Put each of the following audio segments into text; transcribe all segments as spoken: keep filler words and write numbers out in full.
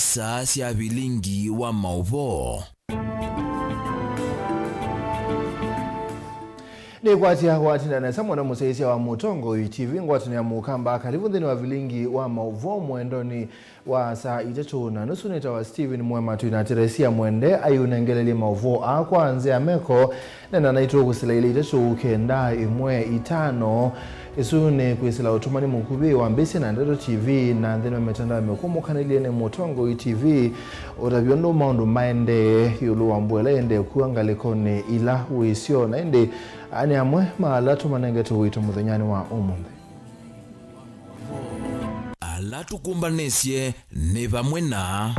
Saa sya vilingi wa maũvoo. Nĩkwatya watinda nesa mũno mũsyaĩĩsya wa Mũtongoi T V ngwatanĩo ya Mũkamba. Karibu nthĩnĩ wa vilingi wa maũvoo mwendonĩ wa saa itatũ na nusu. Nĩtawa Stephen Mwema. Twĩna Teresia Mwende aiũnengelelye maũvoo aa kwa nzĩa ya meko. Nena naitũ kũsĩla ilĩ itatũ kenda ĩmwe itano. Ĩsu nĩ kwĩsĩla ũtũmani mũkuvĩ wa Mbĩsĩ na Ndeto T V na nthĩnĩ wa mĩtandao mĩkũmũkanĩlye nĩ Mũtongoi T V. Ũtavya ũndũ maũndũ maendee ĩũlũ wa mbua ĩla ĩendee kua ngalĩkonĩ ila wĩsyo, na ĩndĩ aa nĩ amwe ma ala tũmanengete ũito mũthenyanĩ wa ũmũnthĩ. Ala tũkũmbanĩsye nĩ vamwe na.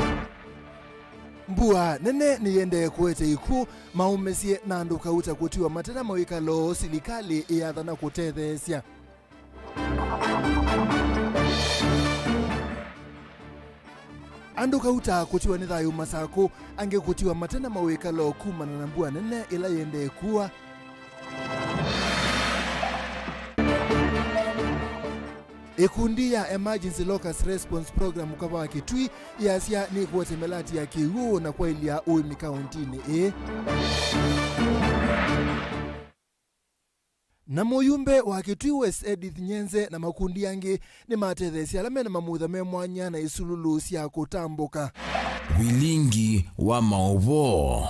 Mbua nene nĩyĩendee kũete ikw'ũ, maũmĩsye na andũ kauta kũtiwa mate na mawĩkalo silikalĩ ĩyathana kũtetheesya. Andũ kauta kũtiwa nĩ thayũ Masakũ, angĩ kũtiwa mate na mawĩkalo kumana na mbua nene ĩla yĩendee kua. Ĩkundi ya Emergency Locust Response Program Ũkava wa Kitui yasya nĩkũete mĩlati ya kĩw'ũ na kwaĩlya ũĩmi kaũntinĩ ĩĩ. Na mũyumbe wa Kitui West Edith Nyenze na makundi angĩ nĩmatetheesya ala mena mamutha me mwanya na isululu sya kũtambũka. Vilingi wa maũvoo.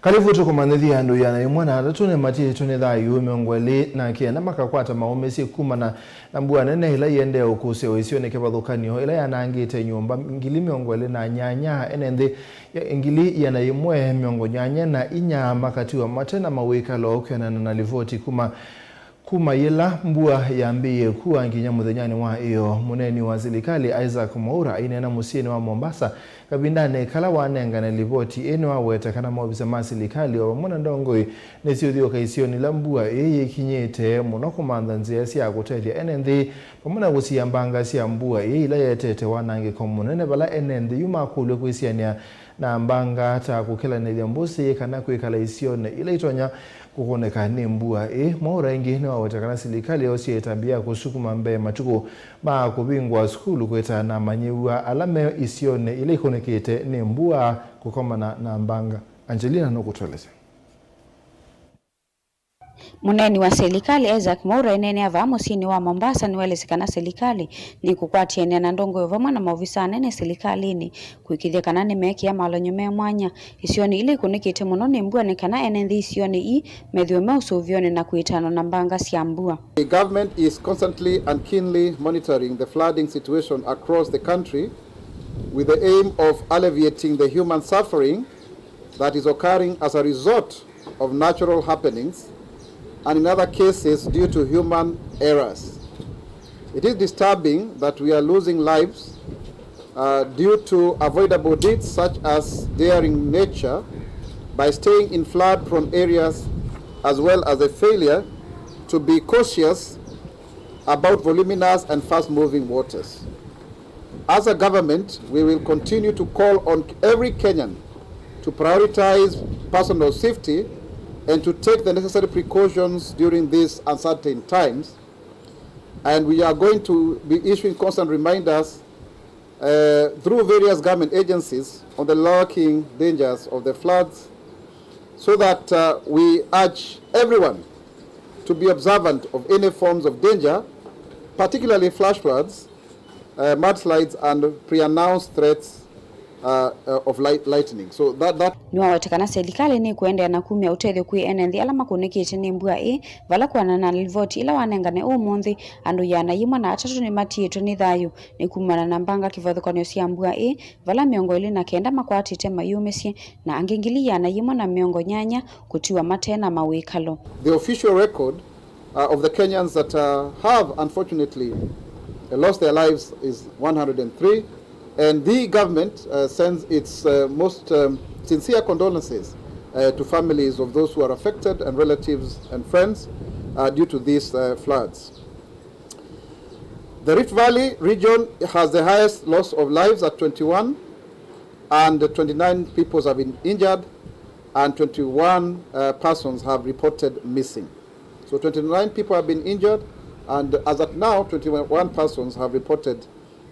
Kalivu tũkũmanyĩthya andũ ĩana ĩmwe na atatũ nĩmatiĩtwe nĩ thayũ mĩongo ĩlĩ na kenda makakwata maũmĩsye kumana na mbua nene ĩla ĩendee ũkũsya ũisyonĩ kĩvathũkany'o, ĩla yanangĩte nyũmba ngili mĩongo ĩlĩ na nyanya. Ene nthĩ ya ngili ĩana ĩmwe mĩongo nyanya na inya makatiwa mate na mawĩkalo kwĩanana na livoti kuma Kuma yĩla mbua yambĩĩe kua nginya mũthenyanĩ wa ĩyoo, mũneeni wa silikalĩ Isaac Mwaura aineena mũsyĩnĩ wa Mombasa kavindanĩ kala wanengane livoti ĩĩ nĩwaweta kana maovisa ma silikalĩ o vamwe na ndongoi nĩsyĩũthyũũka isionĩ ila mbua ĩĩ yĩkinyĩte mũno kũmantha nzĩa sya kũtethya ene nthĩ vamwe na kũsiĩa mbanga sya mbua ĩĩ ila yetete wanangĩko mũnene vala ene nthĩ yu makũlw'e kwĩsianĩa na mbanga ta kũkĩlanĩlya mbũsĩ kana kwĩkala isionĩ ila itonya kũkũnĩka nĩ mbua ĩĩ. Mwaura ĩngĩ nĩwaweta kana silikalĩ yosie ĩtambya ya kũsukuma mbee matukũ ma kũvingũa sukulu kwĩtana na amanyĩw'a ala me isionĩ ila ikũnĩkĩte nĩ mbua kũkomana na mbanga. Angelina nũkũtũelesya. Mũneeni wa silikalĩ Isaac Mwaura aineenea vaa mũsyĩnĩ wa Mombasa nĩwaelesye kana silikalĩ nĩkũkwatĩanĩa na ndongoi vamwe na maovisa anene silikalĩnĩ kũĩkĩĩthya kana nĩmeekĩa malony'o me mwanya isionĩ ila ikũnĩkĩte mũno nĩ mbua nĩ kana ene nthĩ isionĩ ii methĩwe me ũsũvĩonĩ na kũĩtanwa na mbanga sya mbua. The government is constantly and keenly monitoring the flooding situation across the country with the aim of alleviating the human suffering that is occurring as a result of natural happenings and in other cases due to human errors. It is disturbing that we are losing lives uh, due to avoidable deeds such as daring nature by staying in flood prone areas as well as a failure to be cautious about voluminous and fast moving waters. As a government, we will continue to call on every Kenyan to prioritize personal safety and to take the necessary precautions during these uncertain times. And we are going to be issuing constant reminders uh, through various government agencies on the lurking dangers of the floods, so that uh, we urge everyone to be observant of any forms of danger, particularly flash floods, uh, mudslides and pre-announced threats uh, uh, of light, lightning. So that, that Nĩwaweta kana silikalĩ nĩkũendeea na kumya ũtethyo kwĩ ene nthĩ ala makũnĩkĩte nĩ mbua ĩĩ, vala kũanana na livoti ĩla wanengane ũmũnthĩ, andũ ĩana yĩmwe na atatũ nĩmatiĩtwe nĩ thayũ nĩ kumana na mbanga kĩvathũkany'o sya mbua ĩĩ, vala mĩongo ĩlĩ na kenda makwatĩte mayũmĩsye, na angĩ ngili ĩana yĩmwe na mĩongo nyanya kũtiwa mate na mawĩkalo. The official record uh, of the Kenyans that uh, have unfortunately uh, lost their lives is one hundred and three, and the government uh, sends its uh, most um, sincere condolences uh, to families of those who are affected and relatives and friends uh, due to these uh, floods. The Rift Valley region has the highest loss of lives at twenty-one, and twenty-nine people have been injured, and twenty-one uh, persons have reported missing. So twenty-nine people have been injured, and as at now, twenty-one persons have reported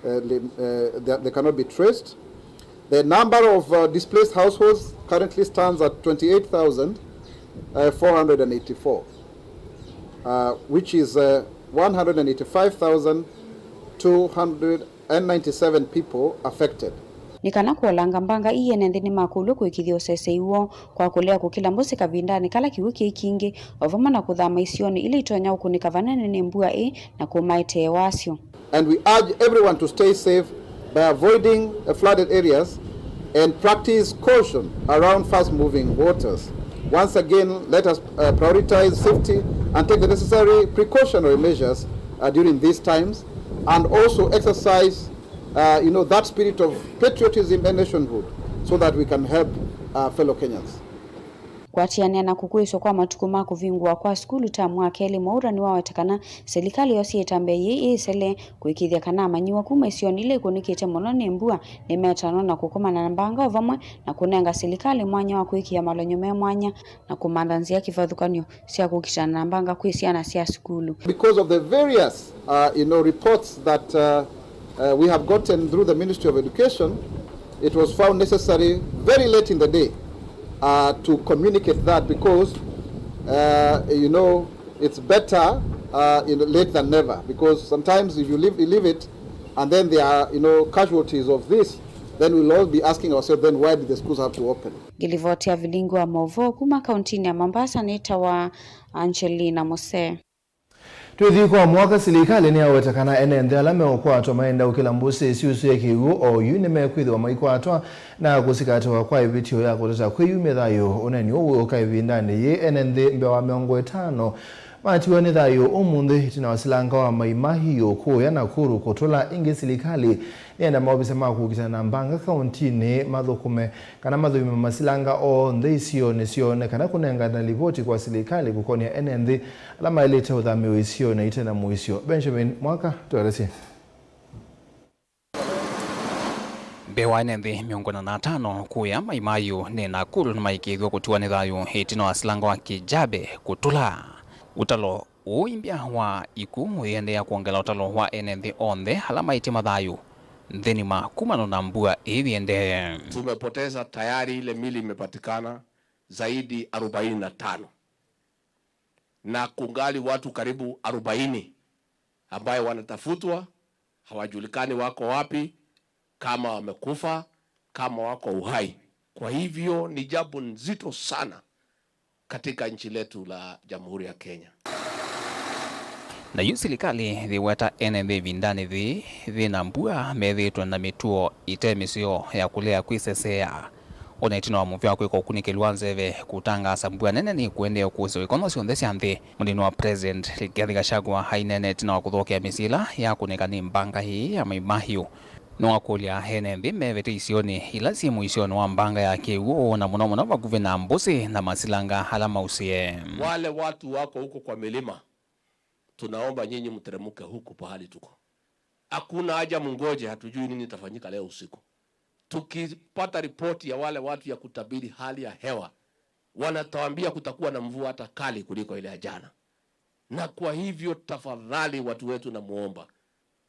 uh, li- uh, they, they cannot be traced. The number of uh, displaced households currently stands at twenty-eight thousand four hundred eighty-four, uh, which is uh, one hundred eighty-five thousand two hundred ninety-seven people affected. Nĩ kana kũolanga mbanga ii, ene nthĩ nĩmakũlw'e kũĩkĩĩthya ũsesei woo kwa kũlea kũkĩla mbũsĩ kavindanĩ kala kĩw'ũ kĩĩ kingĩ, o vamwe na kũthama isionĩ ila itonya ũkũnĩka vanene nĩ mbua ĩĩ na kũmaetee wasyo. And we urge everyone to stay safe by avoiding uh, flooded areas and practice caution around fast-moving waters. Once again, let us uh, prioritize safety and take the necessary precautionary measures uh, during these times, and also exercise uh, you know, that spirit of patriotism and nationhood so that we can help our fellow Kenyans. Kũatĩanĩa na kũkũĩswa kwa matukũ ma kũvingũwa kwa sukulu tamu wa kelĩ, Mwaura nĩwaweta kana silikalĩ yosie ĩtambya yĩĩ ĩĩsele kũĩkĩĩthya kana amanyĩw'a kuma isionĩ ila ikũnĩkĩte mũno nĩ mbua nĩmetanwa na kũkomana na mbanga, o vamwe na kũnenga silikalĩ mwanya wa kwĩkĩa malony'o me mwanya na kũmantha nzĩa kĩvathũkany'o sya kũkitana na mbanga kwĩ syana sya sukulu. Because of the various uh, you know, reports that uh, uh, we have gotten through the Ministry of Education, it was found necessary very late in the day uh, to communicate that, because uh, you know, it's better uh, in late than never, because sometimes if you leave, you leave it and then there are, you know, casualties of this, then we'll all be asking ourselves, then why did the schools have to open? Ngĩlivoti ya vilingi wa maũvoo kuma kauntinĩ ya Mombasa nĩtawa Angelina Muse. Twĩthi kwa mwaka, silikalĩ nĩyaweta kana ene nthĩ ala meũkwatwa maenda ũkĩla mbũsĩ syusũe kĩw'ũ oyu nĩmekwĩthĩwa maikwatwa na kũsikatĩwa kwa ĩvĩtyo ya kũtata kwĩyumya thayũ. Ũneeni ũũ wĩũka ĩvindanĩ yĩĩ ene nthĩ mbee wa mĩongo ĩtano matiwa nĩ thayũ ũmũnthĩ ĩtina wa silanga wa Mai Mahiu kũũya Nakuru kũtũla. Ĩngĩ, silikalĩ nĩyenda maovisa ma kũkitana na mbanga kauntinĩ mathũkũme kana mathũime masilanga onthe isionĩ syoo nĩ kana kũnengana livoti kwa silikalĩ kũkonĩa ene nthĩ ala maĩlĩte ũthamĩwa isionĩ ite na mũisyo. Benjamin Mwaka tũelesye. Mbee wa ene nthĩ mĩongo ĩna na atano kũya Mai Mahiu nĩ Nakuru nĩmaĩkĩĩthw'e kũtiwa nĩ thayũ ĩtina wa silanga wa Kijabe kũtũla. Ũtalo ũũ imbya wa iku ũyĩendeea kwongela ũtalo wa ene nthĩ onthe ala maĩtye mathayũ nthĩnĩ ma kumana na mbua ĩĩ yĩendee. Tumepoteza tayari, ile mili imepatikana zaidi arobaini na tano, na kungali watu karibu arobaini ambayo wanatafutwa, hawajulikani wako wapi, kama wamekufa, kama wako uhai. Kwa hivyo ni jambo nzito sana katika nchi letu la Jamhuri ya Kenya. Na yu silikalĩ yĩweta ene nthĩ ĩvindanĩ yĩĩ yĩna mbua methĩĩtwe na mĩtuo ĩte mĩseo ya kũlea kwĩseseea. O na ĩtina wa mũvea wa kwĩka ũkunĩkĩli wa nzeve kũtangaasa mbua nene nĩkũendee kũsya ikono syonthe sya nthĩ, mũnini wa President Rigathi Gachagua aineena ĩtina wa kũthokea mĩsyĩ ĩla yakũnĩka nĩ mbanga ĩĩ ya Mai Mahiu. Nĩwakũlya ene nthĩ mevete isionĩ ila syĩ mũisyonĩ wa mbanga ya kĩw'ũ, na mũno mũno vakuvĩ na mbũsĩ na masilanga ala mausĩe. Wale watu wako huko kwa milima, tunaomba nyinyi mteremke huku pahali tuko. Hakuna haja mngoje, hatujui nini itafanyika leo usiku. Tukipata ripoti ya wale watu ya kutabiri hali ya hewa, wanatuambia kutakuwa na mvua hata kali kuliko ile ya jana. Na kwa hivyo, tafadhali, watu wetu, namuomba,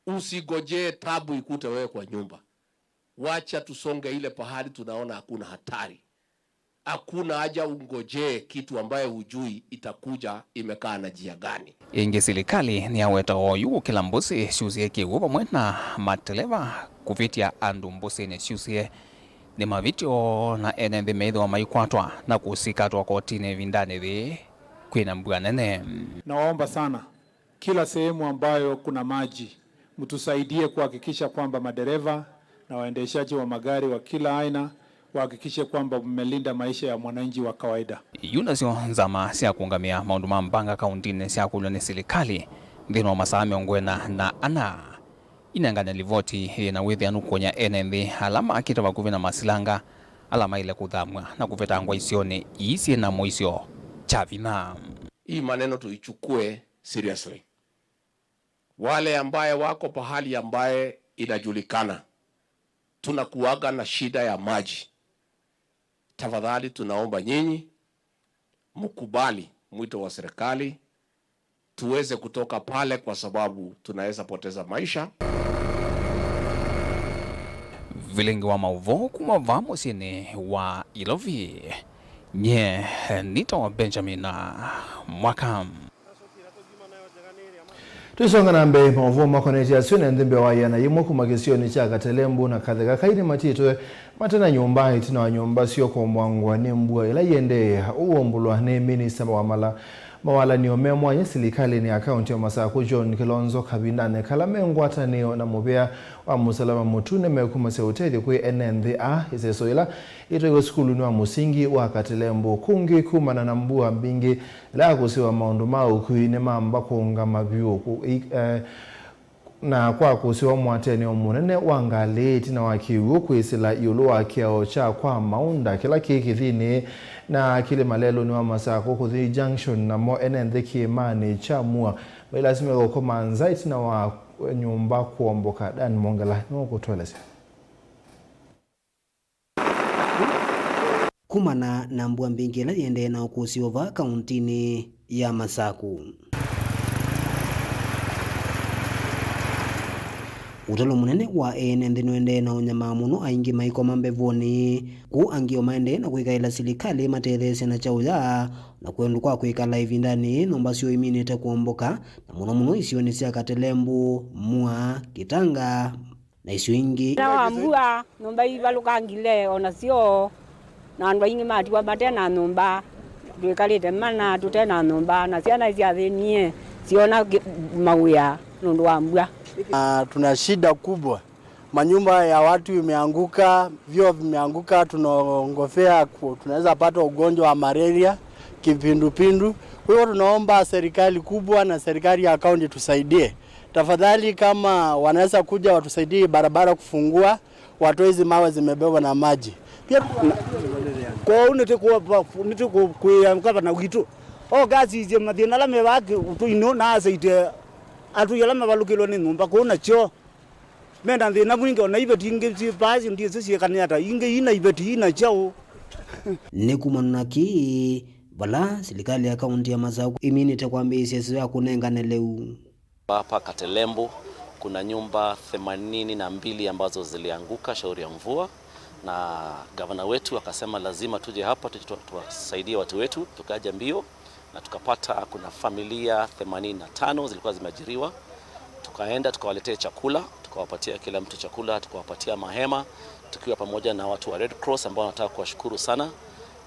usigojee tabu ikute wewe kwa nyumba. Wacha tusonge ile pahali tunaona hakuna hatari. Hakuna haja ungojee kitu ambaye hujui itakuja imekaa na njia gani. Ĩngĩ, silikalĩ nĩyaweta oyu kũkĩla mbũsĩ syusĩe kĩw'ũ vamwe na mateleva kũvĩtya andũ mbũsĩnĩ syusĩe nĩ mavĩtyo, na ene nthĩ meĩthĩwa maikwatwa na kũsikatwa kotinĩ ĩvindanĩ yĩĩ kwĩna mbua nene. Nawaomba sana, kila sehemu ambayo kuna maji, mtusaidie kuhakikisha kwamba madereva na waendeshaji wa magari wa kila aina wahakikishe kwamba mmelinda maisha ya mwananchi wa kawaida. Yu nasyo nzama sya kũngamĩa maũndũ ma mbanga kauntinĩ syakũlw'a nĩ silikalĩ nthĩnĩ wa masaa mĩongo ĩna na ana inengane livoti yĩ na wĩthĩanu kũnya ene nthĩ ala makĩte vakuvĩ na masilanga ala maĩle kũthamw'a na kũvetangwa isionĩ ii syĩ na mũisyo kya vinya. Hii maneno tuichukue seriously. Wale ambaye wako pahali ambaye inajulikana tunakuwaga na shida ya maji, tafadhali tunaomba nyinyi mkubali mwito wa serikali, tuweze kutoka pale kwa sababu tunaweza poteza maisha. Vilingi wa maũvoo kuma vaa mũsyĩnĩ wa Ilovi. Nye nĩtawa Benjamin Mwaka. Tũisonga na mbee, maũvoo makonetye asu ene nthĩ mbee wa ĩana yĩmwe kuma kĩsionĩ kya Katelembu na Katheka Kai nĩmatĩtwe mate na nyũmba ĩtina wa nyũmba syoo kũomboangwa nĩ mbua ĩla ĩendee. Ũũ ũmbũlwa nĩ minista wa mala mawalany'o me mwanya silikalĩnĩ ya kaunti ya Masakũ, John Kilonzo, kavindanĩ kala me ngwatanĩo na mũvĩa wa Mũsalaba Mũtune mekumasya ũtethyo kwĩ ene nthĩ aa. Ĩseso yĩla yĩtwaiwe sukulunĩ wa mũsingi wa Katelembu. Kũngĩ, kumana na mbua mbingĩ ĩla yakũsĩwa, maũndũ ma ũkui nĩmamba kũũngama vyũ kũ-, i-, eh, na kwa kũsĩwa mũatĩanĩo mũnene wa ngalĩ ĩtina wa kĩw'ũ kwĩsĩla ĩũlũ wa kĩao kya kwa Maunda kĩla kĩ kĩthinĩ na kĩlĩma lelũnĩ wa Masakũ kũthi Junction, namo ene nthĩ kĩĩmanĩ kya Mua mailasimĩka kũkoma nza ĩtina wa nyũmba kũomboka. Dan Mongela nĩwakũtũelesya. Kumana na mbua mbingĩ ĩla yĩendee na ũkũsĩ ũva kauntinĩ ya Masakũ, ũtalo mũnene wa ene nthĩ nũendee na ũnyamaa mũno, aingĩ maikoma mbevonĩ, kũu angĩ o maendee na kwĩkaĩla silikalĩ ĩmatetheesye na kyaũya na kwendũ kwa kwĩkala. Ĩvindanĩ yĩĩ nyũmba syoo iminĩte kũomboka, na mũno mũno isionĩ sya Katelembu, Mua, Kitanga, na isio ingĩ. Na wa mbua, nyũmba ivalũkangile o nasyo, na andũ aingĩ matiwa mate na nyũmba. Twĩkalĩte mana tũte na nyũmba, na syana isyathĩnie, siona kĩ-, mawĩa nũndũ wa mbua. Ah, tuna shida kubwa. Manyumba ya watu imeanguka, vyoo vimeanguka, tunaongofea ku-, tunaweza pata ugonjwa wa malaria, kipindupindu. Kwa hivyo tunaomba serikali kubwa na serikali ya kaunti tusaidie. Tafadhali, kama wanaweza kuja watusaidie barabara kufungua, watoe hizi mawe zimebebwa na maji. Pia kwoou nĩtũkwĩa ngavana witũ oka asisye mathĩna ala me vaa kĩtũinũ na asaite atũi ala mavalũkĩlwe nĩ nyũmba kũu na kyoo. Mena thĩna mwingĩ, ona iveti ingĩ syĩ vaa, syĩ ndiĩsĩ syĩkane ata, ingĩ ina iveti ina kyaũ. Nĩ kumana na kĩĩ vala silikalĩ ya kaunti ya Masakũ ĩminĩte kwambĩĩsya ĩseo ya kũnengane lĩu. Hapa Katelembo kuna nyumba themanini na mbili ambazo zilianguka shauri ya mvua, na gavana wetu akasema lazima tuje hapa, tuje tu-, tuwasaidie watu wetu. Tukaja mbio na tukapata kuna familia themanini na tano zilikuwa zimeajiriwa. Tukaenda tukawaletea chakula, tukawapatia kila mtu chakula, tukawapatia mahema, tukiwa pamoja na watu wa Red Cross ambao nataka kuwashukuru sana.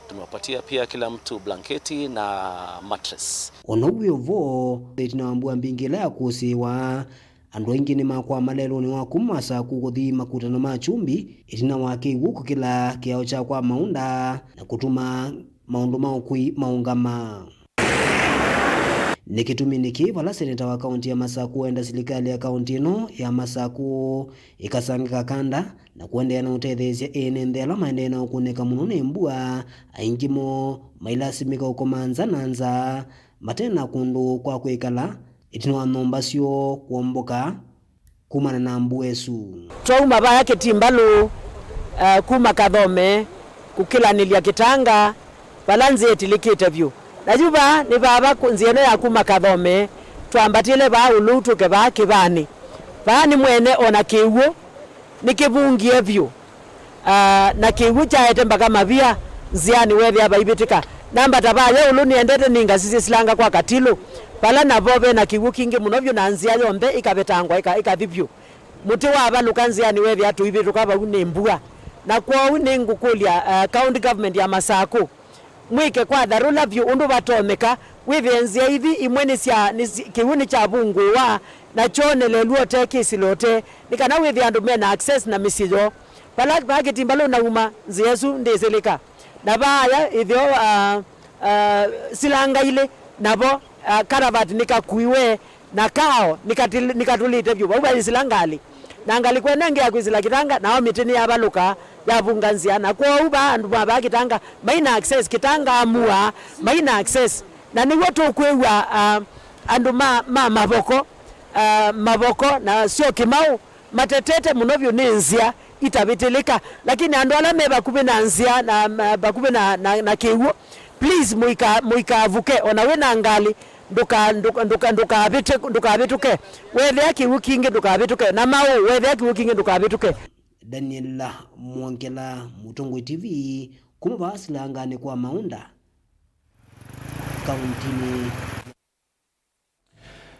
Tumewapatia pia kila mtu blanketi na mattress. Ona wĩ o vo, ĩtina wa mbua mbingĩ ĩla yakũsĩĩwa, andũ aingĩ nĩmakwama lelũnĩ wa kuma Masakũ kũthi makutano ma Kyumbi, ĩtina wa kĩw'ũ kũkĩla kĩao kya kwa Maunda na kũtuma maũndũ ma ũkui maũngama. Nĩ kĩtumi nĩkĩ vala seneta wa kaunti ya Masakũ enda silikalĩ ya kaunti ĩno ya Masakũ ĩkasangĩka kanda na kũendeea na ũtetheesya ene nthĩ ala maendee na ũkũnĩka mũno nĩ mbua, aingĩ moo mailasimĩka ũkoma nza na nza mate na kũndũ kwa kwĩkala ĩtina wa nyũmba syoo kũomboka kumana na mbua ĩsu. Twauma vaya Kĩtimbalũ, eh, kuma Kathome kũkĩlanĩlya Kĩtanga, vala nzĩa ĩtilĩkĩte vyũ. Na yu vaa nĩ vava kũ-, nzĩa ĩno ya kuma Kathome, twambatĩle vaa ũlũu tũke vaa kĩvanĩ. Vaa nĩ mwene ona kĩw'ũ nĩkĩvungie vyũ. Ah, na kĩw'ũ kyaete mbaka mavia nzĩanĩ, weethĩa vaivĩtĩka. Nambata vaya ũlũ nĩendete nĩngasisye silanga kwa Katilũ, vala navo ve na kĩw'ũ kingĩ mũno vyũ, na nzĩa yonthe ĩkavetangwa, ĩka-, ĩkathi vyũ. Mũtĩ wavalũka nzĩanĩ, weethĩa tũivĩtũka vau nĩ mbua. Na kwoou nĩngũkũlya, ah, County Government ya Masakũ, mwĩke kwa tharũla vyũ ũndũ vatonyeka, wĩthĩe nzĩa ithi imwe nĩ sya, nĩ si-, kĩw'ũ nĩkyavungũĩwa, na kyonelelw'e ũte kĩsĩle ũte, nĩ kana wĩthĩe andũ me na access na mĩsyĩ yoo. Vala, vala Kĩtimbalũ nauma, nzĩa ĩsu ndĩsĩlĩka. Na vaaya ĩtheo, ah, ah, silanga ilĩ, navo, ah, karavati nĩkakuiwe, na kao nĩkati-, nĩkatũlĩte vyũ. Vau vaisĩla ngalĩ. Na ngalĩ kwene ĩngĩ ya kwĩsĩla Kĩtanga, nao mĩtĩ nĩyavalũka, yavunga nzĩa. Na kwoou vaa andũ ma vaa Kĩtanga mai na access, Kĩtanga, Mua, mai na access. Na nĩw'o tũkwĩw'a, ah, andũ ma, ma Mavoko, ah, Mavoko na syo Kĩmaũ, matetete mũno vyũ nĩ nzĩa itavĩtĩlĩka, lakini andũ ala me vakuvĩ na nzĩa na, na vakuvĩ na, na, na kĩw'ũ, please, mũika-, mũikavuke. Ona wĩ na ngalĩ, ndũka-, ndũka-, ndũka-, ndũkavĩtĩ-, ndũkavĩtũke. Weethĩa kĩw'ũ kingĩ, ndũkavĩtũke. Na maũũ, weethĩa kĩw'ũ kingĩ, ndũkavĩtũke. Daniel Mwongela, Mũtongoi T V, kuma vaa silanganĩ kwa Maunda, kauntinĩ.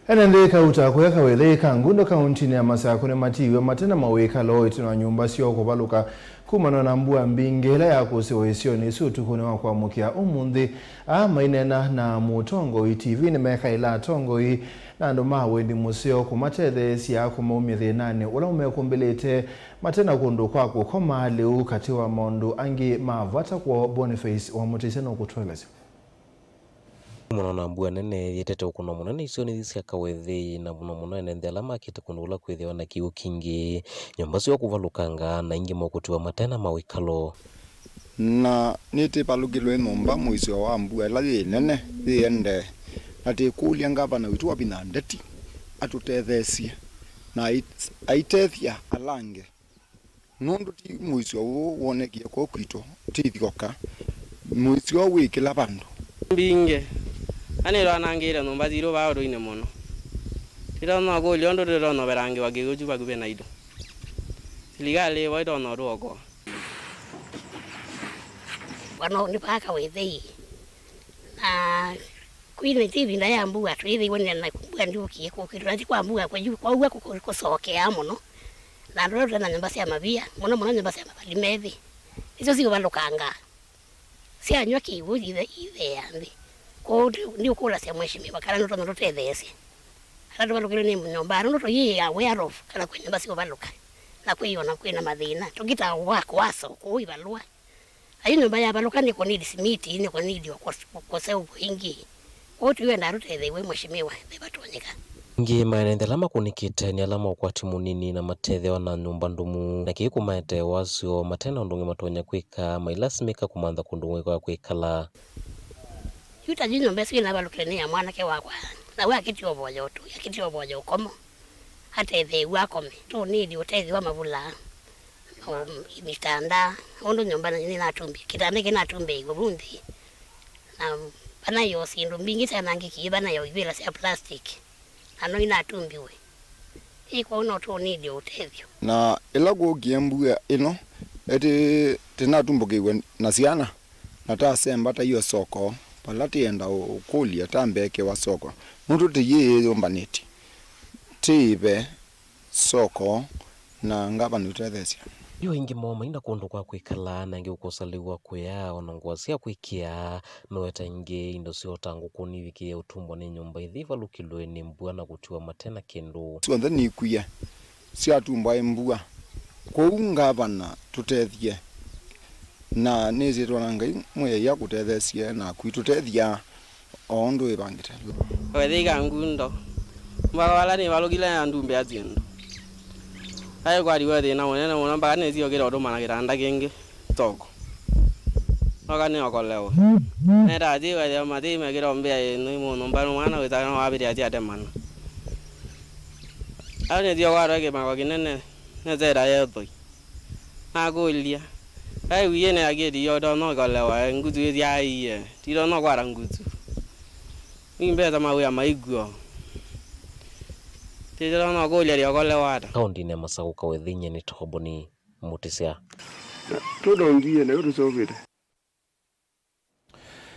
Ene nthĩ kauta kũya Kawĩthĩ ka Ngundo kauntinĩ ya Masakũ nĩmatiiwe mate na mawĩkalo ĩtina wa nyũmba syoo kũvalũka kumana na mbua mbingĩ ĩla yakũsiwe isionĩ isu ũtukũnĩ wa kwamũkĩa ũmũnthĩ. Aa maineena na Mũtongoi T V nĩmekaĩla atongoi na andũ ma wendi mũseo kũmatetheesya kũmaumya thĩnanĩ ũla ũmekumbĩlĩte mate na kũndũ kwa kũkoma. Lĩu katĩ wa maũndũ angĩ ma vata kwoo, Boniface wa Mũtĩsya nũkũtũelesya. Mũno na mbua nene yĩtete ũkũno mũnene isionĩ ithi sya Kawĩthĩ, na mũno mũno ene nthĩ ala makĩte kũndũ kũla kwĩthĩwa na kĩw'ũ kingĩ, nyũmba syoo kũvalũkanga, na ingĩ mokũtiwa mate na mawĩkalo. Na nĩtĩvalũkĩlwe nyũmba mũisyo wa mbua ĩla yĩ nene yĩendee, na tĩkũlya ngavana witũ wa vinya Ndeti atũtetheesye na ai-, aitethya ala angĩ. Nũndũ ti mũisyo ũũ wonekie kũũ kwitũ, ti ithyoka. Mũisyo ũũ wĩ kĩla vandũ. Mbingĩ. Anĩtwanangĩte nyũmba sitũ vaa ũtũinĩ mũno. Tũtonya kũlya ũndũ tũtonya ũvelangĩwa kĩw'ũ kyu vakuvĩ naitũ. Silikalĩ ĩvo ĩtonya ũtũokoa. Vano nĩ vaa Kawĩthĩ. Na kwĩ nĩ ti ĩvinda ya mbua, twĩthĩiwe nĩ na mbua ndyũkie kũkĩtũ, na ti kwa mbua kwa yu, kwa ũw'a kũkũ-, kũsokeaa mũno. Na andũ ala tũte na nyũmba sya mavia, mũno mũno nyũmba sya mavali methĩ, nĩsyo siũvalũkangaa. Syanyw'a kĩw'ũ ithe-, itheea nthĩ. Kwoou ndi-, ndiũkũlasya mheshimiwa kana nũtonya tũtetheesye. Ala tũvalũkĩlwe nĩ nyũmba, nũndũ tũyĩ aware of kana kwĩ nyũmba siũvalũka, na kwĩ ona kwĩ na mathĩna. Tũkĩtaa wa kũasa kũu ivalũa. Ayu nyũmba yavalũka nĩkũnidi simiti, nĩkũnidi kũseũvw'a ĩngĩ. Kwoou tũiwendaa tũtetheew'e, mheshimiwa, ve vatonyeka. Ĩngĩ maenenthela makũnĩkĩte nĩ ala ma ũkwati mũnini na matethewa na nyũmba ndũmu, na kĩĩ kũmaete wasyo mate na ũndũ ũngĩ matonya kwĩka, mailasimĩka kũmantha kũndũ kũngĩ kwa kwĩkala. Yu ta yu nyũmba ĩsu yĩnavalũkile nĩ ya mwanake wakwa, na we akĩtiwa ũvoya ũtũi, akĩtiwa ũvoya ũkomo. Atetheew'a akome. Tũnĩĩthya ũtethyo wa mavula, o, mitanda, ũndũ nyũmba nĩnatumbie, kĩtanda kĩnatumbĩiwe vu nthĩ. Na vanaĩ o syĩndũ mbingĩ syanangĩkie, vanaĩ o ivĩla sya plastic, na no inatumbiwe. Ĩ kwoou no tũnĩĩthya ũtethyo. Na ĩla kwookie mbua ĩno, ĩtĩ tĩnatumbũkĩiwe na syana, na tasemba taiwe soko, vala tĩenda ũkũlya tambeekewa soko, nũndũ tĩyĩyũmbanĩtye. Tĩĩve soko, na ngavana ũtetheesya. Yu aingĩ moo maina kũndũ kwa kwĩkala, na angĩ ũkosa lĩu wa kũya, o na ngũa sya kwĩkĩa, meweta ingĩ, indo syoo ta ngũkũ nivikĩe ũtumbwa nĩ nyũmba ĩthi ĩvalũkĩlwe nĩ mbua na kũtiwa mate na kĩndũ. Syonthe nikwie, syatumbwa ĩ mbua. Kwoou ngavana tũtethye, na nĩsĩ twona Ngai Mwĩai akũtetheesye naku itũtethya. O ũndũ wĩvangĩte. Kawĩthĩ ka Ngundo. Mbaka vala nĩvalũkile na ndumbĩa syĩndũ. Aĩ kwatiwe thĩna mũnene mũno mpaka nĩsiokĩte ũtũmana kĩtanda kĩngĩ soko. Noka nĩokolewe. Netaatiwe thĩa mathĩ mekĩte mbĩa ĩno imũnyũmba nĩ mwana wĩsaka no wavĩtĩa syatemana. Ayo nĩsio kwatwe kĩmako kĩnene nĩseta yethoi. Nakũlya, "Kaĩ wĩĩ nĩ akĩti yo ũtonya ũkolewa, nguthu ĩsyaĩie, titonya ũkwata nguthu? Nĩ mbesa mawĩa maikw'o. Titonya ũkũlya lyokolewa ata?" Kaũntĩnĩ ya Masakũ, Kawĩthĩ, nyie nĩ Toboni Mũtĩsya. Tũtongie, nayo tũseũvĩte.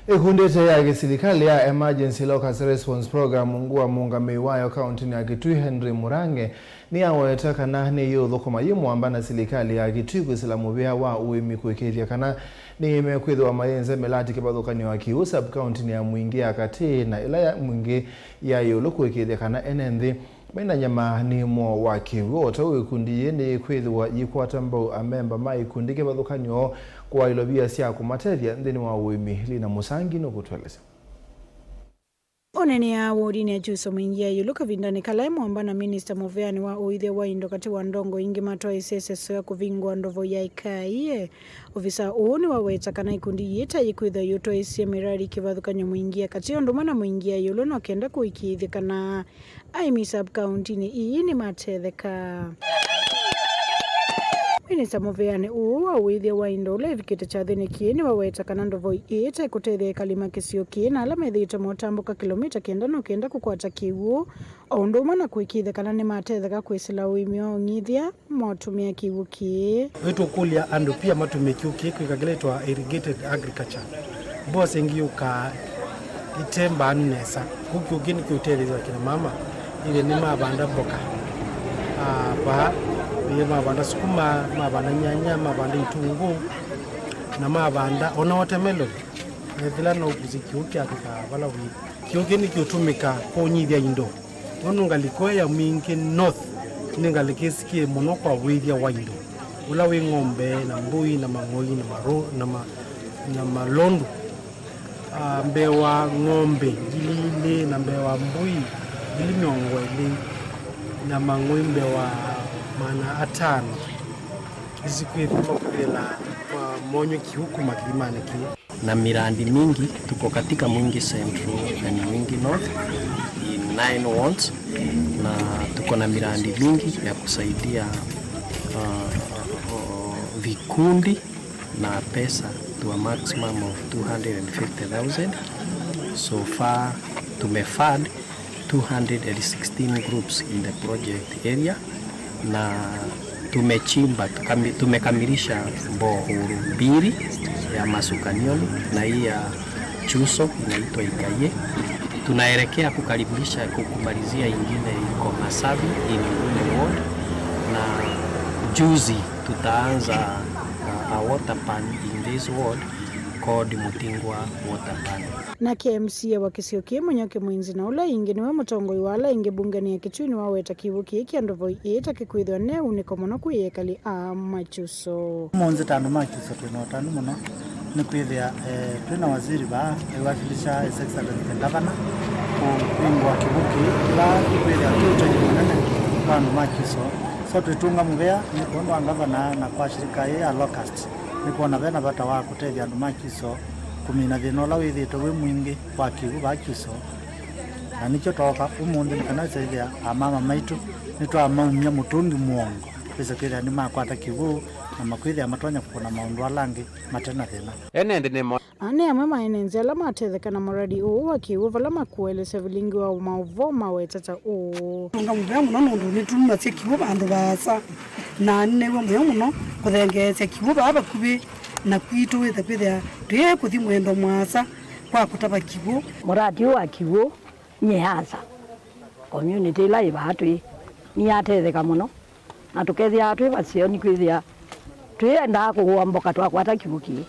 Ĩkundi ĩte ya kĩsilikalĩ ya Emergency Locust Response Program, ungu wa mũũngamĩi wayo kaũntĩnĩ ya Kitui, Henry Murange, nĩyaweta kana nĩyĩũthũkũma yĩ mũamba na silikalĩ ya Kitui kwĩsĩla mũvĩa wa ũĩmi kũĩkĩĩthya kana nĩmekwĩthĩwa mayĩnze mĩlati kĩvathũkany'o ya Kĩw'ũ sub-kaũntĩnĩ ya Mwingi ya katĩ na ĩla ya Mwingi ya ĩũlũ kũĩkĩĩthya kana ene nthĩ maina nyama nĩ mwo wa kĩw'ũ. O ta ũu, ĩkundi yĩĩ nĩyĩkwĩthĩwa yĩkwata mbau amemba ma ikundi kĩvathũkany'o kũaĩlwa via sya kũmatethya nthĩnĩ wa ũĩmi. Lina Mũsangi nũkũtũelesya. Ũneenea wodinĩ ya Kyuso Mwingi ya ĩũlũ kavindanĩ kala e mũamba na minista mũveanĩ wa ũĩthya wa indo katĩ wa ndongo ingĩ matwaĩsye ĩseso ya kũvingũa ndovo ya ĩkai. Ovisa ũũ nĩwaweta kana ikundi yĩĩ ta yĩkwĩthwa yĩũtwaĩsye mĩradi kĩvathũkany'o Mwingi ya katĩ ũndũ ũmwe na Mwingi ya ĩũlũ no kenda kũĩkĩĩthya kana aĩmi sub-kaũntĩnĩ ii nĩmatetheka. Nĩsa mũvĩanĩ ũũ wa ũĩthya wa indo ũla ĩvikĩte kyathĩnĩ kĩĩ nĩwaweta kana ndovoi ĩĩ ta ĩkũtethya ekali ma kĩsio kĩĩ na ala methĩĩtwe maũtambũka kĩlomita kenda na kenda kũkwata kĩw'ũ, o ũndũ ũmwe na kũĩkĩĩthya kana nĩmatetheka kwĩsĩla ũĩmi wa ũng'ithya motũmĩa kĩw'ũ kĩĩ. Ĩtũkũlya andũ pia matũmĩe kĩw'ũ kĩĩ kwĩka kĩla ĩtawa irrigated agriculture. Mbua syĩngĩ yũkaa ite mbaanu nesa. Kũu kĩw'ũ kĩĩ nĩkĩũtetheesya kina mama, ĩthĩa nĩmavanda mboka. Ah, vaa, ĩthĩa mavanda sukuma, mavanda nyanya, mavanda itunguu, na mavanda ona watermelon. Ethĩla no ũkusye kĩw'ũ kyavika vala wĩ. Kĩw'ũ kĩĩ nĩkĩũtũmĩka kũnyithya indo. Nũndũ ngalĩko ĩĩ ya Mwingĩ North nĩ ngalĩko ĩsikie mũno kwa ũĩthya wa indo, ũla wĩ ng'ombe na mbũi na mang'oi na maro-, na ma-, na malondu. Ah, mbee wa ng'ombe ngili ilĩ na mbee wa mbũi ngili mĩongo ĩlĩ na mang'oi mbee wa maana atano nĩsikwĩthĩwa kwĩthĩla kwa monyũ kĩw'ũ kuma kĩthimanĩ kĩĩ. Na miradi mingi, tuko katika Mwingi Central and Mwingi North in nine wards, na tuko na miradi mingi ya kusaidia, uh, vikundi na pesa to a maximum of two hundred and fifty thousand. So far, tumefund two hundred and sixteen groups in the project area, na tumechimba, tukami-, tumekamilisha borehole mbili, ya Masukanioni na hii ya Chuso inaitwa Ikaie. Tunaelekea kukamilisha, kumalizia ingine iko Masavi in Nguni ward, na juzi tutaanza, uh, a water pan in this ward called Mutingwa water pan. Nake M C A wa kĩsio kĩĩ, Mũnyoke Mwinzi, na ũla ĩngĩ nĩwe mũtongoi wa ala ĩngĩ mbungenĩ ya Kitui, nĩwaweta kĩw'ũ kĩĩ kya ndovoi ĩĩ ta kĩkwĩthĩwa ne ũnĩko mũno kwĩ ekali a Makyuso. Ũmũnthĩ ta andũ ma Kyuso twĩ na ũtanu mũno nĩ kwĩthĩa, eh, twĩ na waziri vaa aiwakilisha His Excellency the Governor kũvingũa kĩw'ũ kĩĩ kĩla kĩkwĩthĩa kĩ ũtethyo mũnene kwa andũ ma Kyuso. So twĩtũnga mũvea nĩ kwondũ wa ngavana na kwa shirika ĩĩ ya Locust. Nĩkwona ve na vata wa kũtethya andũ ma Kyuso kũmina thĩna ũla wĩthĩĩtwe wĩ mwingĩ wa kĩw'ũ vaa Kyuso. Na nĩkyo twooka ũmũnthĩ nĩ kana ĩsethĩa amama maitũ nĩtwamaumya mũtũngi mũongo, twĩse kwĩthĩa nĩmakwata kĩw'ũ na makwĩthĩa matonya kũkũna maũndũ ala angĩ mate na thĩna. Ene nthĩ nĩmo. Aa nĩ amwe ma ene nzĩ ala matetheka na mũradi ũũ wa kĩw'ũ vala makũelesya vilingi wa maũvoo maweta ta ũũ. Tũnga mũvea mũno nũndũ nĩtumasya kĩw'ũ vandũ vaasa, na nĩnew'a mũyo mũno kũthengeesya kĩw'ũ vaa vakuvĩ na kwitũ wĩthe kwĩthĩa twĩ kũthi mwendo mũasa kwa kũtava kĩw'ũ. Mũradi ũũ wa kĩw'ũ nyie asa community ĩla ĩ vaa twĩ nĩyatetheka mũno. Na tũkethĩawa twĩ vaseo nĩkwĩthĩa twĩendaa kũũa mboka twakwata kĩw'ũ kĩĩ.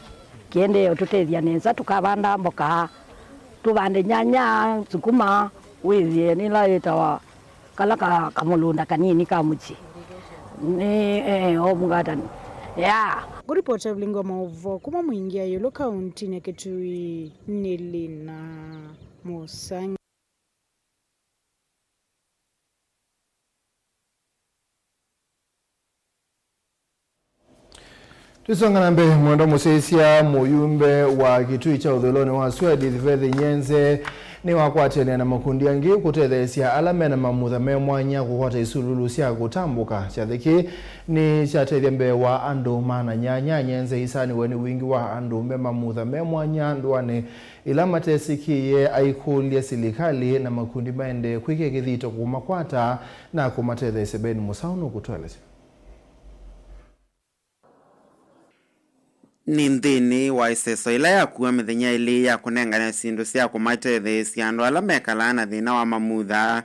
Kĩendee ũtũtethya nesa, tũkavanda mboka, tũvande nyanya, sukuma, wĩthĩe nĩla yĩtawa kala ka, kamũlũnda kanini ka mũsyĩ. Nĩ, eh, o mũngatani. Yeah. Ngũripota vilingi wa maũvoo kuma Mwingi ya ĩũlũ kauntinĩ ya Kitui nĩ Lina Mũsangi. Tũisonga na mbee, mwendwa mũsyaĩĩsya, mũyumbe wa Kitui kya ũthũĩlonĩ wa sua Edith Vethi Nyenze nĩwakwatĩanĩa na makundi angĩ kũtetheesya ala mena mamutha me mwanya kũkwata isululu sya kũtambũka. Kyathĩ kĩĩ nĩkyatethya mbee wa andũ maana nyanya. Nyenze isaanĩwe nĩ wingĩ wa andũ me mamutha me mwanya ndũanĩ ila matesĩkĩie, aikũlya silikalĩ na makundi maendee kwĩkĩa kĩthito kũmakwata na kũmatetheesya. Ben Mũsaũ nũkũtũelesya. Nĩ nthĩnĩ wa ĩseso ĩla yakuwa mĩthenya ĩlĩ ya kũnengane syĩndũ sya kũmatetheesya andũ ala mekalaa na thĩna wa mamutha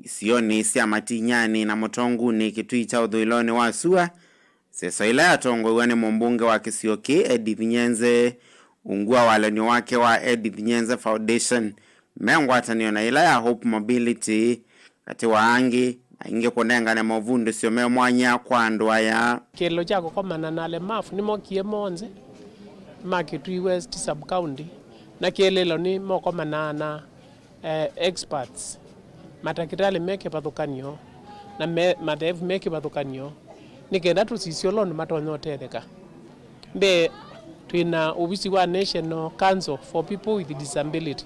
isionĩ sya Matinyani na Mũtongunĩ, Kitui kya ũthũĩlonĩ wa sua, ĩseso ĩla yatongoew'a nĩ mũmbunge wa kĩsio kĩĩ Edith Nyenze, ungu wa walany'o wake wa Edith Nyenze Foundation, me ngwatanĩo na ĩla ya Hope Mobility, katĩ wa angĩ, na ĩngĩ kũnengane movundĩsyo me mwanya kwa andũ aya. Kĩlĩlo kya kũkomana na alemavu nĩmokie monthe ma Kitui West Sub-County, na kĩlĩlo nĩmokomanaa na eh, experts, matakĩtalĩ me kĩvathũkany'o na me, matheevu me kĩvathũkany'o, nĩ kenda tũsisye ũla ũndũ matonya ũtetheka. Mbee, twĩ na ovisi wa National Council for People with Disability,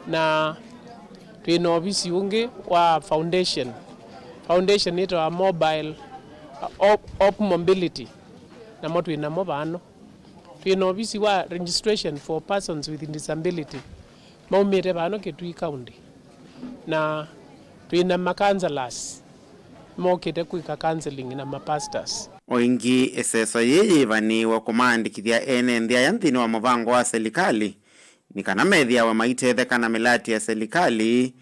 na twĩ na ovisi ũngĩ wa foundation. Foundation ĩtawa Mobile Op, op mobility, namo twĩ namo vano. Twĩ na ovisi wa registration for persons with disability maumĩte vano Kitui County, na twĩ na ma counselors mokĩte kwĩka counseling na ma pastors. O ĩngĩ, ĩseso yĩĩ yĩĩvanĩĩwe kũmaandĩkĩthya ene nthĩ aya nthĩnĩ wa mũvango wa selikalĩ, nĩ kana methĩawe maitetheka na mĩlatĩ ya selikalĩ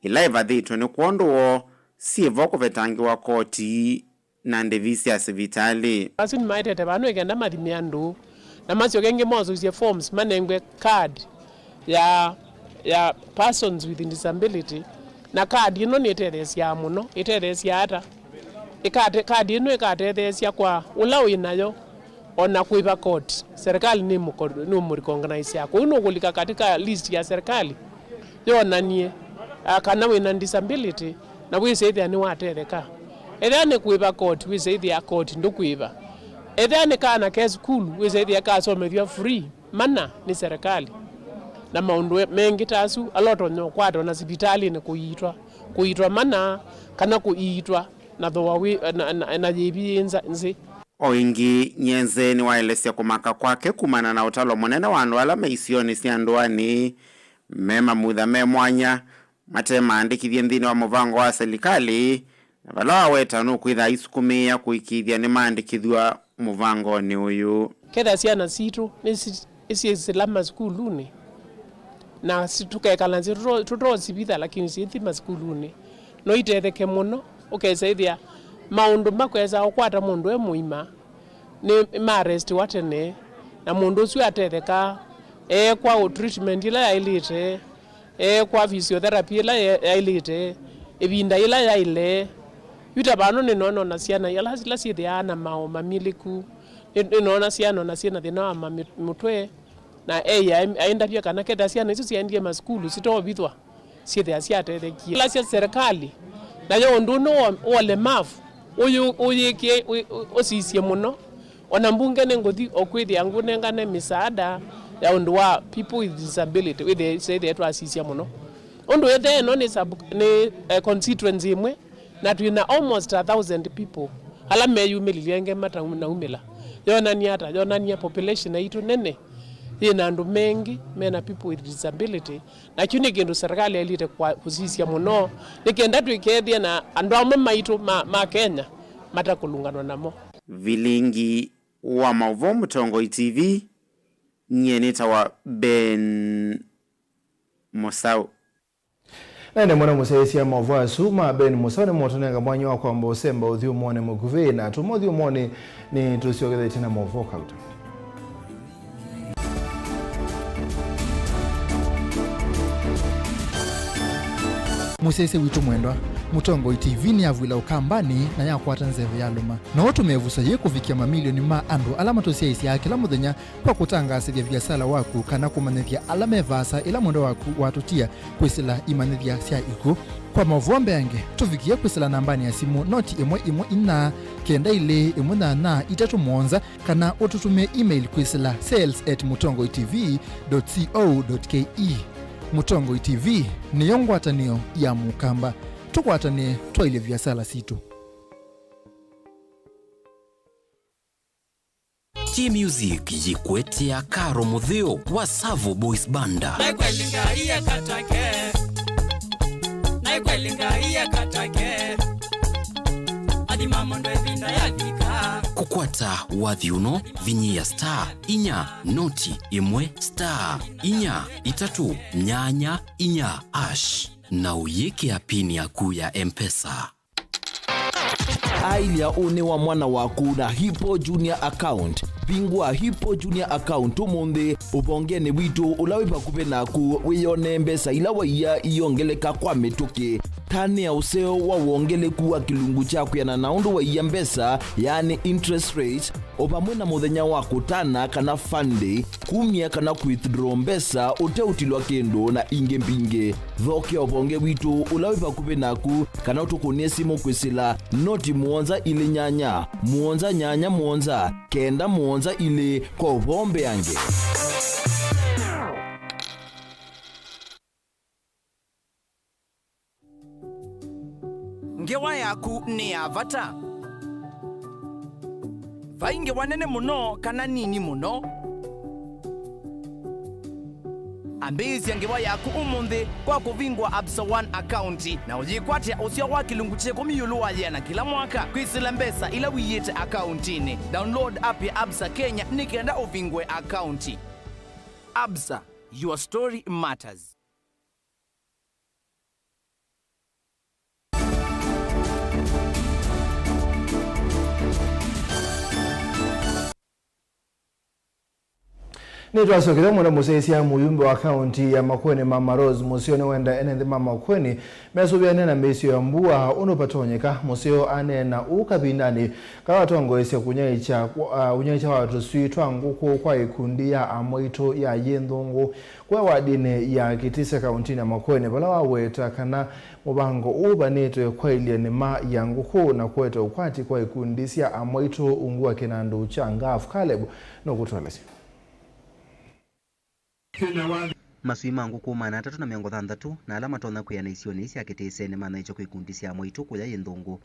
ĩla ĩvathĩtwe nĩ kwondũ woo syĩ vo kũvetangĩwa koti na ndĩvi sya sivitalĩ. Asu nĩmaetete vano ĩkenda mathime andũ na masyoke ĩngĩ mosũsye forms manengwe card ya, ya persons with disability, na card ĩno nĩtetheesyaa mũno. Ĩtetheesyaa ata? Ĩkate-, card ĩno ĩkatetheesya kwa ũla wĩ nayo, o na kũĩva koti, serikali nĩmũko-, nĩmũrecognize. Kwoou nũkũlika katika list ya serikali yonanie, ah, kana wĩ na disability na wĩsĩthĩa nĩwatetheka. Ethĩwa nĩ kũĩva koti, wĩsĩthĩa koti ndũkũĩva. Ethĩwa nĩ kana ke sukulu, wĩsĩthĩa kasomethw'a free mana nĩ serikali. Na maũndũ mengĩ ta asu ala ũtonya ũkwata o na sivitalĩnĩ kũiitwa, kũiitwa mana kana kũiitwa na thooa wĩ, na, na, na yĩvi yĩ nza, nzĩ. O ĩngĩ, Nyenze nĩwaelesya kũmaka kwake kumana na ũtalo mũnene wa andũ ala me isionĩ sya ndũanĩ me mamutha me mwanya mate maandĩkĩthye nthĩnĩ wa mũvango wa selikalĩ, na vala waweta nũkwĩtha aisukumĩĩa kũĩkĩĩthya nĩmaandĩkĩthw'a mũvangonĩ ũyũ. Ketha syana sitũ nĩsi-, nĩsyĩsĩla masukulunĩ, na si-, tũkekala nzĩ tũto-, tũtoosivitha, lakini syĩthi masukulunĩ, no itetheke mũno. Ũkesa ĩthĩa maũndũ makwesa ũkwata mũndũ e mũima nĩ ma arestiwa tene, na mũndũ ũsu atetheka, eekwa ũ treatment ĩla yaĩlĩte, eekwa physiotherapy ĩla ya-, yaĩlĩte, ĩvinda yĩla yaĩle. Yu ta vano nĩnoona ona syana ila, ila syĩthĩaa na maũũ mamilĩku. Nĩ-, nĩnoona syana ona syĩna thĩna wa mami-, mũtwe, na eĩ aĩ-, aĩndavya kana kethĩa syana isu syaendie masukulu sitoovithwa, syĩthĩa syatethekie. Ila sya serikali, nayo ũndũ ũno wa, wa ũlemavu, ũyũ-, ũyĩkĩe, ũ-, ũ-, ũsisye mũno. Ona mbunge nĩngũthi o kwĩthĩa ngũnengane misaada ya ũndũ wa people with disability, wĩthĩe, syĩthĩe twasisya mũno. Ũndũ ethĩe ĩno nĩ sub-, nĩ, eh, constituency ĩmwe, na twĩ na almost a thousand people ala meyumĩlilye ĩngĩ matanaumĩla. Yonania ata? Yonania population yaitũ nene yĩ na andũ mengĩ me na people with disability, na kyu nĩ kĩndũ serikali yaĩlĩte kwa-, kũsisya mũno, nĩ kenda tũikethĩe na andũ amwe maitũ ma, ma Kenya matakũlũnganwa namo. Vilingi wa maũvoo Mũtongoi T V, nyie nĩtawa Ben Mũsaũ. Na ĩndĩ mũno mũsyaĩĩsya maũvoo asu ma Ben Mũsaũ nĩmũtũnenga mwanya wa kwamba ũsemba ũthyũmũonĩ mũkuvĩ, na tuma ũthyũmũonĩ nĩtũsyokethete na maũvoo kauta. Mũsyaĩĩsya witũ mwendwa, Mũtongoi T V nĩyavw'ĩla Ũkambanĩ na yakwata nzeve yalũma. No ũtũme ĩvuso yĩĩ kũvikĩa mamilioni ma andũ ala matũsyaĩĩsyaa kĩla mũthenya kwa kũtangaasĩthya viasala waku kana kũmanyĩthya ala me vaasa ĩla mwendwa waku watũtia kwĩsĩla imanyĩthya sya ikw'ũ. Kwa maũvoo mbeange, tũvikĩe kwĩsĩla nambanĩ ya simũ noti ĩmwe ĩmwe inya kenda ilĩ ĩmwe nyanya itatũ mũonza, kana ũtũtũmĩe email kwĩsĩla sales at mũtongoi T V dot co dot K E. Mũtongoi T V nĩyo ngwatanĩo ya Mũkamba. Tũkwatanĩe twaĩlye viasala sitũ. Key Music yĩkũetea Karo Mũtheo wa Savo Boys Banda. Na kweli Ngai akatake. Na kweli Ngai akatake. Athima mũndũ ĩvinda yathika. Kũkwata wathi ũno, vinyĩa star inya noti ĩmwe star inya itatũ nyanya inya hash na ũyĩkĩa pin yaku ya M-Pesa. Ailya ũnĩ wa mwana waku na Hippo Junior Account. Vingũa Hippo Junior Account ũmũnthĩ ũvongenĩ witũ ũla wĩ vakuvĩ naku, wĩyonee mbesa ila waia iongeleka kwa mĩtũkĩ. Tanĩa ũseo wa wongeleku wa kĩlungu kya kwĩana na ũndũ waia mbesa, yaani interest rate, o vamwe na mũthenya wa kũtana kana fund day, kumya kana withdraw mbesa ũteũtilwa kĩndũ, na ingĩ mbingĩ. Thokea ũvonge witũ ũla wĩ vakuvĩ naku, kana ũtũkũnĩe simũ kwĩsĩla noti mũonza ilĩ nyanya, mũonza nyanya mũonza, kenda mũonza ilĩ, kwa ũvoo mbeange. Ngewa yaku nĩ ya vata. Vai ngewa nene mũno kana nini mũno. Ambĩĩsya ngewa yaku ũmũnthĩ kwa kũvingũa Absa One account na ũyĩkwatĩa ũseo wa kĩlungu kya ĩkũmi ĩũlũ wa yĩana kĩla mwaka kwĩsĩla mbesa ila ũiĩte akauntinĩ. Download app ya Absa Kenya nĩ kenda ũvingũe akaunti. Absa, your story matters. Nĩtwasokethya mũno mũsyaĩĩsya mũyumbe wa kaunti ya Makueni, Mama Rose Mũseo, nĩwenda ene nthĩ ma Makueni mesũvĩane na mĩisyo ya mbua ũndũ vatonyeka. Mũseo aneena ũu kavindanĩ kala watongoesya kũnyaĩĩkya, uh, ũnyaĩĩkya wa tũswii twa ngũkũ kwa ikundi ya amwaitũ ya Yĩnthũngũ kũya wadinĩ ya Kitise kauntinĩ ya Makueni, vala waweta kana mũvango ũũ ũvanĩtwe kwaĩlya nĩma ya ngũkũ na kũete ũkwati kwa ikundi sya amwaitũ ungu wa kĩnandũ kya Ngaf. Caleb nũkũtũelesya. Maswii ma ngũkũ maana atatũ na mĩongo thanthatũ na ala matonya kwĩana isionĩ sya Kitise nĩmanaĩtwe kwĩ ikundi sya amwaitũ kũya Yĩnthũngũ.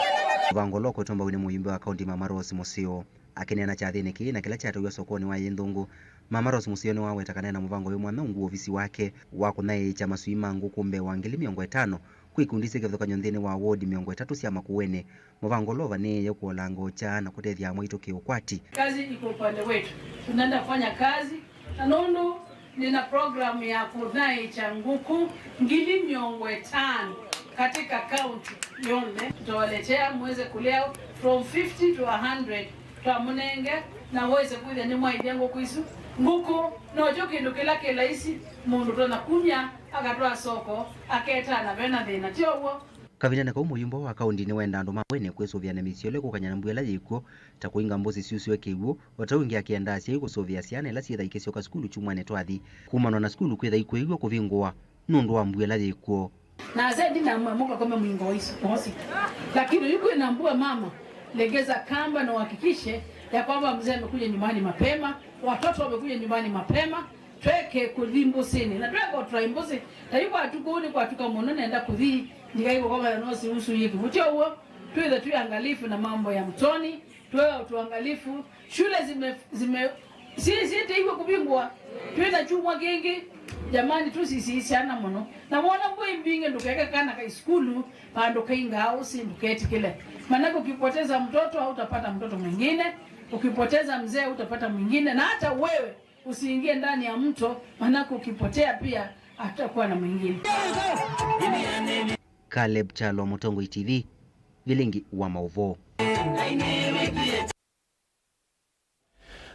Mũvango ũla ũkwetwe mbau nĩ mũyumbe wa kaunti Mama Rose Mũseo. Akĩneena kyathĩnĩ kĩĩ na kĩla kyatauiwe sokonĩ wa Yĩnthũngũ, Mama Rose Mũseo nĩwaweta kana ena mũvango wĩ mwanya ungu wa ovisi wake wa kũnyaĩĩkya maswii ma ngũkũ mbee wa ngili mĩongo ĩtano kwĩ ikundi syĩ kĩvathũkany'o nthĩnĩ wa wodi mĩongo ĩtatũ sya Makueni, mũvango ũla ũvanĩĩe kũolanga ũkyaa na kũtethya amwaitũ kĩ-ũkwati. Kazi iko upande wetu, tunaenda kufanya kazi. Na nũndũ nina program ya kũnyaĩĩkya ngũkũ ngili mĩongo ĩtano katika kaunti yonthe, tutawaletea muweze kulea from fifty to a hundred, twamũnenge na wese kwĩthĩa nĩmwaĩthya ngũkũ isu. Ngũkũ nokyo kĩndũ kĩla kĩ laisi mũndũ ũtonya kumya akatwaa soko aketana vena thĩna, ti ũw'o? Kavindanĩ kau, mũyumbe wa kaunti nĩwenda andũ ma Makueni kwĩsũvĩa na mĩsyĩ ĩla ĩkũkany'a na mbua ĩla yĩkw'o, ta kũinga mbũsi syusũe kĩw'ũ, o ta ũu ĩngĩ akĩenda asyai kũsũvĩa syana ila syĩtha ikĩsyoka sukulu kyumwanĩ twathi, kumanwa na sukulu kwĩtha ikũĩw'a kũvingũwa nũndũ wa mbua ĩla yĩkw'o. Na asyai ndinamwĩa mũkakome mwĩngoo isu mosi, lakini yu kwĩna mbua, mama, legeza kamba na uhakikishe ya kwamba mzee amekuja nyumbani mapema, watoto wamekuja nyumbani mapema. Tweke kũthi mbũsĩnĩ, na tweka ũtũrai mbũsĩ, ta yu kwatuka ũu nĩ kwatuka mũno, nenda kũthi ndikaigwe kwa mathanosi usu yĩkĩ. Mũtyo ũw'o, twĩthe twĩ angalifu na mambo ya mtoni, twĩwe tuangalifu. Shule zime, zime, si, sitĩiwe kũvingũa, twĩna kyumwa kĩngĩ. Jamani, tusisii syana mũno, na wona mbua imbingĩ, ndũkeke kana kai sukulu vandũ kaingaa ũsi, ndũketĩkĩle. Manake ukipoteza mtoto, hautapata mtoto mwingine, ukipoteza mzee, hautapata mwingine, na hata wewe usiingie ndani ya mto, manake ukipotea pia hatakuwa na mwingine. Caleb Kyalo, Mũtongoi T V, Vilingi wa Maũvoo.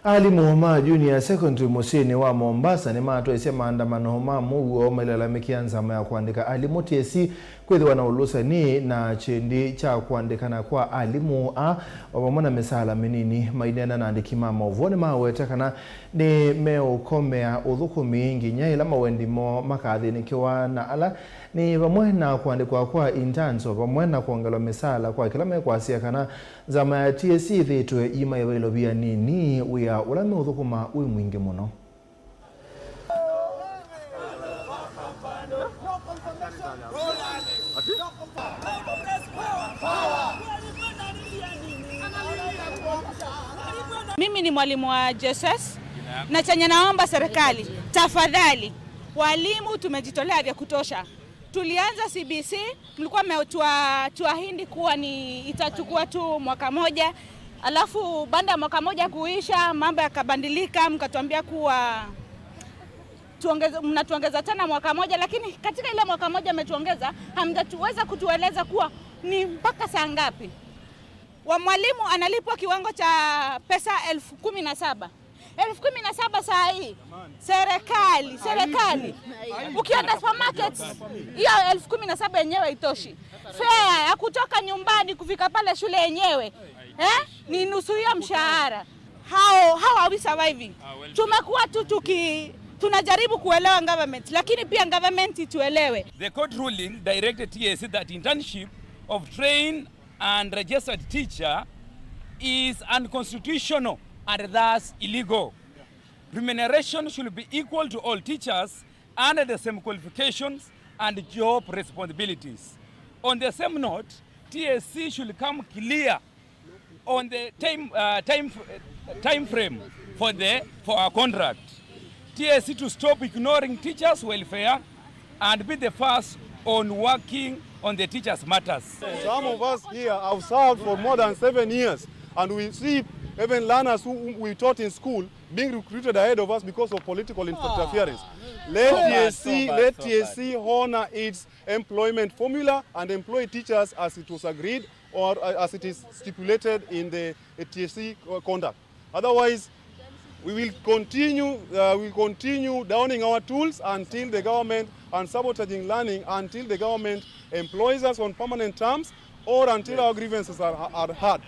Alimũ ma Junior Secondary mũsyĩnĩ wa Mombasa nĩmatwaisye maandamano ma mũuo mailalamĩkĩa nzama ya kũandĩka alimũ T S C kwĩthĩwa na ũlũsani na kyĩndi kya kũandĩkana kwa alimũ aa, o vamwe na mĩsaala mĩnini. Maineena na andĩki ma maũvoo, nĩmaweta kana nĩmeũkomea ũthũkũmi nginya ĩla mawendi moo makathĩnĩkĩwa, na ala nĩ vamwe na kũandĩkwa kwa interns, o vamwe na kwongelwa mĩsaala kwa kĩla mekwasya kana nzama ya T S C ĩthĩĩtwe imaĩva ilovia nini, wĩa ũla meũthũkũma wĩ mwingĩ mũno. Mimi ni mwalimu wa J S S na chenye naomba serikali, tafadhali, walimu tumejitolea vya kutosha. Tulianza C B C, mlikuwa mmetua-, tuahidi kuwa ni itachukua tu mwaka moja, alafu baada ya mwaka moja kuisha, mambo yakabadilika, mkatuambia kuwa tuongeze, mnatuongeza tena mwaka moja, lakini katika ile mwaka moja mmetuongeza, hamjatuweza kutueleza kuwa ni mpaka saa ngapi. Wa mwalimu analipwa kiwango cha pesa elfu kumi na saba. Elfu kumi na saba saa hii. Serikali, serikali. Ukienda supermarkets, hiyo elfu kumi na saba yenyewe haitoshi. Fare ya kutoka nyumbani kufika pale shule yenyewe, eh, ni nusu hiyo mshahara. How, how are we surviving? Tumekuwa tu tuki-, tunajaribu kuelewa government, lakini pia government ituelewe. The court ruling directed T S C that internship of train and registered teacher is unconstitutional and thus illegal. Remuneration should be equal to all teachers under the same qualifications and job responsibilities. On the same note, T S C should come clear On the time, uh, time, time frame for the, for our contract. T S C to stop ignoring teachers' welfare and be the first on working on the teachers' matters. Some of us here have served for more than seven years, and we see even learners who, whom we taught in school being recruited ahead of us because of political interference. Let T S C, let T S C honor its employment formula and employ teachers as it was agreed or, uh, as it is stipulated in the, uh, T S C co-, conduct. Otherwise, we will continue, uh, we continue downing our tools until the government, and sabotaging learning until the government employs us on permanent terms or until our grievances are, are heard.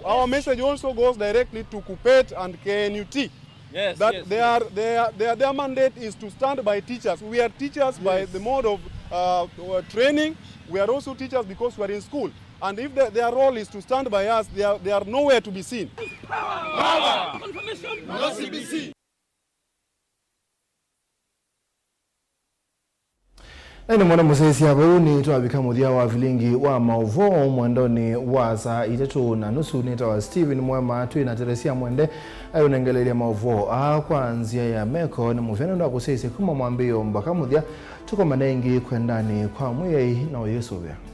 Our message also goes directly to KUPPET and K N U T. Yes, that yes, they yes. are, they are, their, their mandate is to stand by teachers. We are teachers by the mode of, uh, uh, training. We are also teachers because we are in school. And if the, their role is to stand by us, they are, they are nowhere to be seen. Power! Confirmation! No C B C! Na nĩ mwana mũsyaĩĩsya vau nĩtwavika mũthya wa vilingi wa maũvoo mwendonĩ wa saa itatũ na nusu. Nĩtawa Steven Mwema, twĩ na Teresia Mwende ayũnengeleelya maũvoo aa kwa nzĩa ya meko. Nĩ mũvea nũndũ wa kũsyaĩĩsya kuma mwambĩĩo mbaka mũthya. Tũkomane ĩngĩ kwendanĩ kwa Mwĩai na ũyĩsũvĩa.